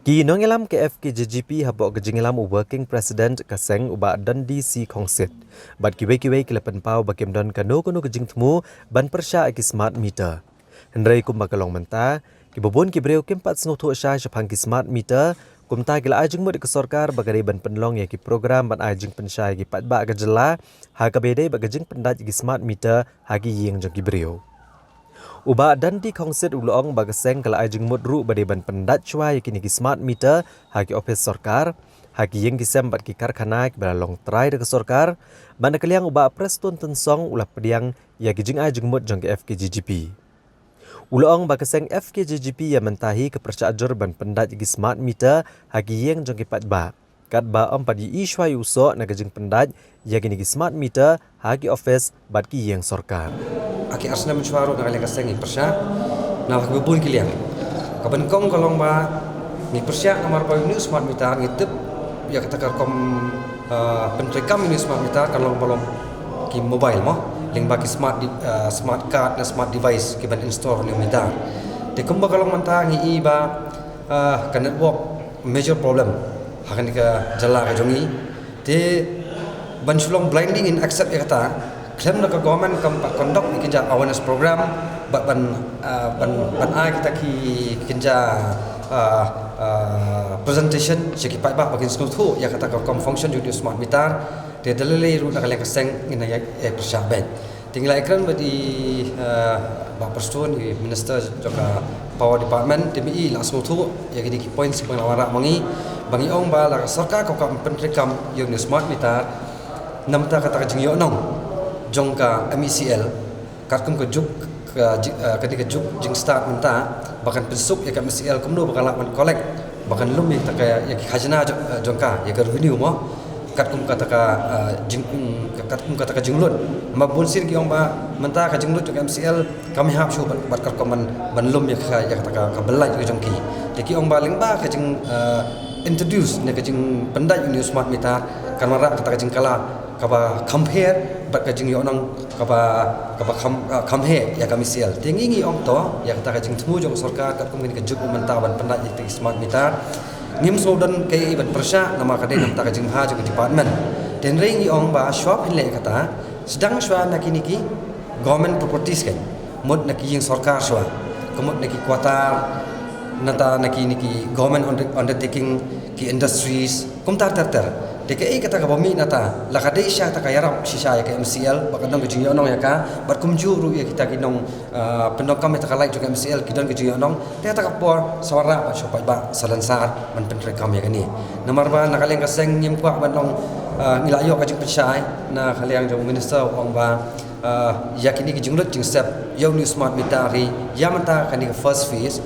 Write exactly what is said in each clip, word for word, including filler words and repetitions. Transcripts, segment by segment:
Ki nongïalam ka F K J G P hapoh ka jingïalam u Working President ka seng u Bah Dundee C Khongsit bad kiwei kiwei ki la pynpaw ba kim don kano kano ka jingthmu ban pyrshah ïa ki smart meter. Hynrei kumba ka long mynta, kiba bun ki briew kim pat sngewthuh shai shaphang ki smart meter, kumta ki la ai jingmut ïa ka sorkar ba ka dei ban pynlong ïa ki program ban ai jingpynshai ïa ki paidbah ka jylla ha kaba ïadei bad ka jingpyndait ïa ki smart meter ha ki ïing jong ki briew. U Bah Dundee Khongsit u la ong ba ka seng ka la ai jingmut ruh ba dei ban pyndait shuwa ïa kine ki smart meter ha ki ophis sorkar, ha ki ïing ki sem bad ki karkhana kiba la long trai da ka sorkar. Bad na ka liang u Bah Prestone Tynsong u la pdiang ïa ki jingai jingmut jong ka F K J G P. U la ong ba ka seng F K J G P ïa mynta hi ka pyrshah jur ban pyndait ïa ki smart meter ha ki ïing jong ki paidbah, katba ym pat ïohi shuwa ïa u soh na ka jingpyndait ïa kine ki smart meter ha ki ophis bad ki ïing sorkar. Ha ki ar snem mynshuwa ruh na ka liang ka seng ngi pyrshah na kiba bun ki liang. Kaba nyngkong ka long ba ngi pyrshah namar ba une u smart meter ngi tip ïa kata ka rukom, ah, pyntreikam une u smart meter ka long ba long ki mobile mo, lyngba ki smart di-, ah, smart card ne smart device kiban install ha une u meter. Te kumba ka long mynta ngi i ba, ah, ka network major problem ha kane ka jylla ka jong ngi. Te ban shu long blindly ngin accept ïa kata, khlem da ka government kam pat conduct ïa ki jait awareness program bad ban, ah, ban, ban ai kita ki, ki jait, ah, ah, presentation sha ki paidbah ba kin sngewthuh ïa kata ka rukom function jong une u smart meter. Te da lei lei ruh na ka liang ka seng ngin ïa, ïa pyrshah beit. Te ngi la ïakren bad i, eh, Bah Prestone, i Minister jong ka Power Department, te ma i la sngewthuh ïa kine ki points ba nga la wanrah ma ngi, ba ngi ong ba la ka sorkar ka kwah pyntreikam ïa une u smart meter, namar kata ka jingïohnong jong ka M E C L, katkum ka juk, ka ji-, eh, kane ka juk jingstad mynta, ba kan pynsuk ïa ka M E C L kumno ba ka lah ban collect, ba kan lum ïa ka, ïa ka khajna jong, eh, jong ka, ïa ka revenue mo. Katkum kata ka, ah, jing, mm, katkum kata ka jinglut. Ma bun sien ki ong ba mynta ka jinglut jong ka M C L kam hap shuh bad, bad ka rukom ban, ban lum ïa ka, ïa kata ka, ka byllait jong ki. Te ki ong ba lyngba ka jing, ah, introduce ne ka jingpyndait une u smart meter kan wanrah kata ka jingkylla kaba kham pher bad ka jingïohnong kaba, kaba kham, ah, kham heh ïa ka M C L. Te ngi ngi ong to ïa kata ka jingthmu jong ka sorkar katkum kane ka juk mynta ban pyndait ïa ka smart meter. Ngim sngewdon kaei ban pyrshah namar ka dei namar ka jingbha jong ka department. Te hynrei ngi ong ba shuwa phin leh kata, sdang shuwa na kine ki government properties kan. Mut na ki ïing sorkar shuwa. Ka mut na ki quarter, nangta na kine ki government under-, undertaking, ki industries, kumta ter ter. Te kaei kata kaba mih nangta, la ka dei shisha kata ka ïarap shisha ïa ka M C L, ba ka don ka jingïohnong ïa ka, bad kumjuh ruh ïa kita ki nong, ah, pyndonkam ïa kata ka light jong ka M C L, ki don ka jingïohnong, te kata ka por sa wanrah bad shu paidbah sa lansar ban pyntreikam ïa kane. Namar ba na ka liang ka seng ngim kwah ban ong, ah, ngi la ïoh ka jingpynshai na ka liang jong u minister u ong ba, ah, ïa kine ki jinglut jingsep ïa une u smart meter hi, ïa mynta kane ka first phase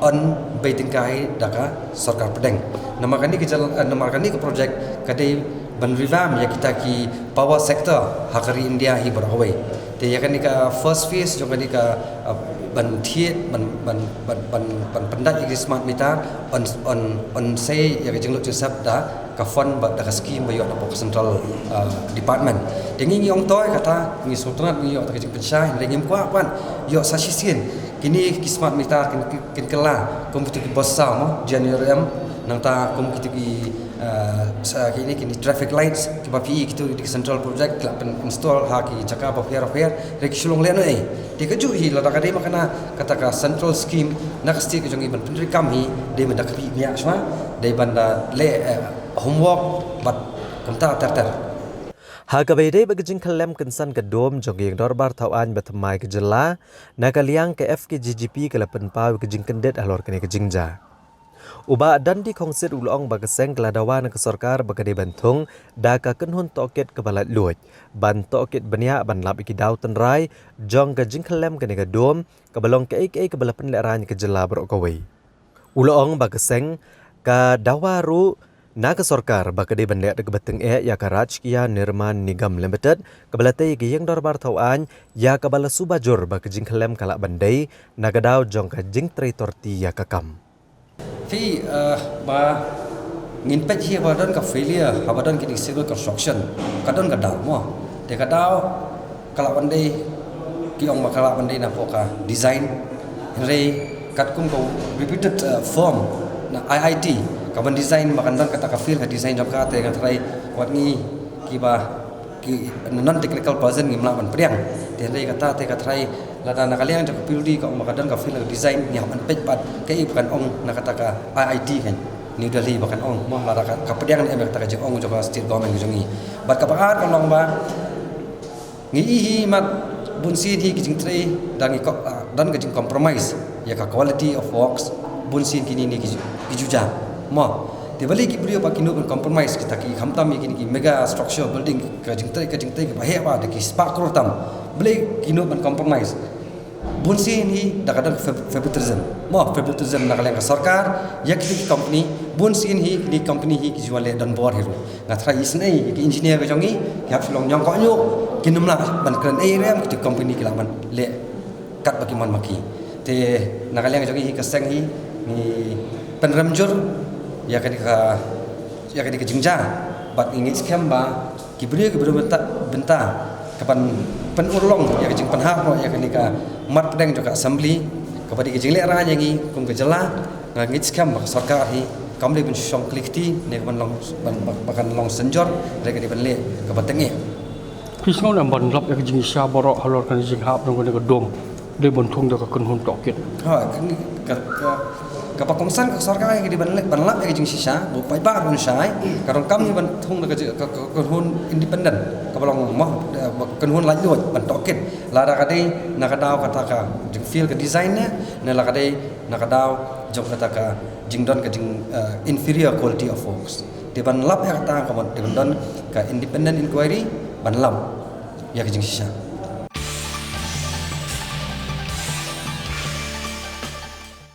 yn bei tyngkai da ka sorkar pdeng. Namar kane ka jal-, eh, namar kane ka project ka dei ban revamp ïa kita ki power sector ha ka ri India hi baroh kawei. Te ïa kane ka first phase jong kane ka, ah, ban thied, ban, ban, ban, ban, ban pyndait ïa ki smart meter, yn, yn, yn sei ïa ka jinglut jingsep da ka fund bad da ka scheme ba ïoh napoh ka central, ah, department. Te ngi ngi ong to ïa kata, ngi sngewtynnat ngi ïoh kata ka jingpynshai, hynrei ngim kwah ban ïoh sa shisien kine ki smart meter kin, kin, kin kylla kum kito ki bus saw mo, J N R M, nangta kum kito ki, ah, sa kine kine traffic lights kiba phi i kito ki central project ki la pyn install ha ki jaka bapher bapher, hynrei ki shu long lehnohei. Te kajuh hi lada ka dei ma kane kata ka central scheme na ka state ka jong ngi ban pyntreikam hi, dei ban da khmih miah shuwa, dei ban da leh, eh, homework bad kumta ter ter. Ha kaba ïadei bad ka jingkhyllem kynsan ka dome jong ka ïing dorbar thaw aiñ bathymmai ka jylla, na ka liang ka F K J G P ka la pynpaw ka jingkyndit halor kane ka jingjia. U Bah Dundee Khongsit u la ong ba ka seng ka la dawa na ka sorkar ba ka dei ban thung da ka kynhun tohkit kaba laitluid ban tohkit bniah ban lap ïa ki daw tynrai jong ka jingkhyllem kane ka dome, kaba long kaei kaei kaba la pynlehraiñ ïa ka jylla baroh kawei. U la ong ba ka seng ka dawa ruh na ka sorkar ba ka dei ban leh da kaba tyngeh ïa ka Rajkiya Nirman Nigam Limited, kaba la tei ïa ka ïing dorbar thaw aiñ, ïa kaba la suba jur ba ka jingkhyllem ka lah ban dei na ka daw jong ka jingtrei torti ïa ka kam. Phi, eh, ba ngin peit hi haba don ka failure, haba don kine ki civil construction, ka don ka daw mo. Te ka daw ka lah ban dei, ki ong ba ka lah ban dei napoh ka design. Hynrei katkum ka reputed, eh, firm Na I I T, ka ban design ba kan don kata ka field ka design jong ka, te nga tharai wat ngi kiba ki non technical person ngim lah ban pdiang. Te hynrei kata te ka tharai lada na ka liang jong ka P W D ka ong ba ka don ka field ka design, ngi hap ban peit pat kaei ba kan ong na kata ka I I T kan New Delhi ba kan ong, mo, lada ka, ka pdiang ne em kata ka jingong jong ka state government jong ngi. Bad kaba ar ka long ba ngi i hi mat bun sien hi ki jingtrei da ngi ko-, ah, don ka jing compromise ïa ka quality of works bun sien kine ne ki ju-, ki juja, mo. Te balei ki briew ba ki nud ban compromise kita ki, khamtam ïa kine ki mega structure building, ka jingtrei, ka jingtrei kaba heh ba da ki spah klur tam, balei ki nud ban compromise? Bun sien hi da ka don fab-, favoritism, mo, favoritism na ka liang ka sorkar ïa kine ki company. Bun sien hi kine ki company hi ki ju wan leh donbor hi ruh. Nga tharai isynei ïa ki engineer ka jong ngi, ki hap shu long ñiangkohñiuh, kin ym lah ban kren ei rem, kito ki company ki lah ban leh katba ki mon ma ki. Te na ka liang jong ngi hi ka seng hi, ngi pynrem jur ïa kane ka, ïa kane ka jingjia, bad ngi ngeit skhem ba ki briew, ki briew bynta, bynta ka ban pynurlong ïa ka jingpynhap noh ïa kane ka mat pdeng jong ka assembly, kaba dei ka jinglehraiñ ïa ngi kum ka jylla. Nga ngeit skhem ba ka sorkar hi kam dei ban shong kli kti ne ka ban long, ban, ba, ba kan long synjor, hynrei ka dei ban leh kaba tyngeh. Phi sngew ne em ban lap ïa ka jingshisha baroh halor kane ka jinghap jong kane ka dom, dei ban thung da ka kynhun tohkit? Ha, ka, ka, ka, kaba kongsan ka sorkar ka dei ban leh, ban lap ïa ka jingshisha, ba u paidbah un shai. Ka donkam hi ban thung da ka ji-, ka, ka, ka kynhun independent, kaba long, mo, eh, ba kynhun laitluid ban tohkit. Lada ka dei na ka daw kata ka jingfield ka design ne, ne la ka dei na ka daw jong kata ka jingdon ka jing, eh, inferior quality of works. Te ban lap ïa kata ka mut te ban don ka independent inquiry ban lap ïa ka jingshisha.